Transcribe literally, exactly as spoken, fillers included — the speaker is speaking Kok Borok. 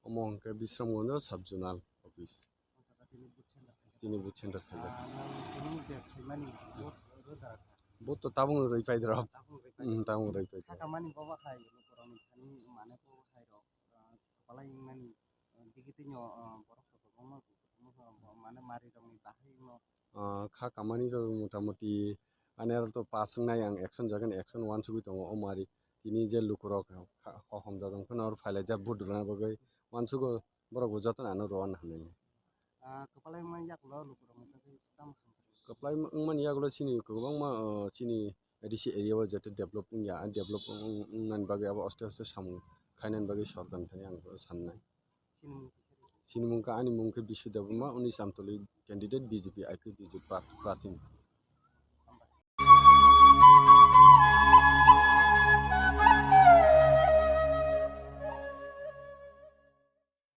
Omo hwnkhe Bisramganj sub zonal office. Tini booth center khaijak. Vote to tabuk rwi paidrop. Tabuk rwi paidrop. Tabuk rwi paidrop. Kha kamani bobo hai lukurokni thani mane bobo hai rok, ah, kwplai wngmani, ah, digitino, ah, borok kotor wngma, wngma, mane mari rokni bahai wngma. Ah, kha kamani rok motamoti ani aro to pass wngnai ang action jagan action wansugwi tongo o mari tini je lukurok kha, kha homjak wngkhano oro phailaijak vote rwna bagwi wansugo borok bo jotono ano rw-o hinwi. Ah, kwplai wngmani yagulo lukurokni bagwi tamo hamkha? Kwplai wngmani yagulo chini kwbangma, ah, chini A D C area o jete develop wngya, ah, develop wng-, wng-, wngnani bagwi abo aste aste samung khainani bagwi sorkarni thani ang sannai. Chini mung kisa rw? Chini mung kha, ani mung khe Bishu Debbarma, unis Amtoli candidate B J P I P B J P pra-, pratin.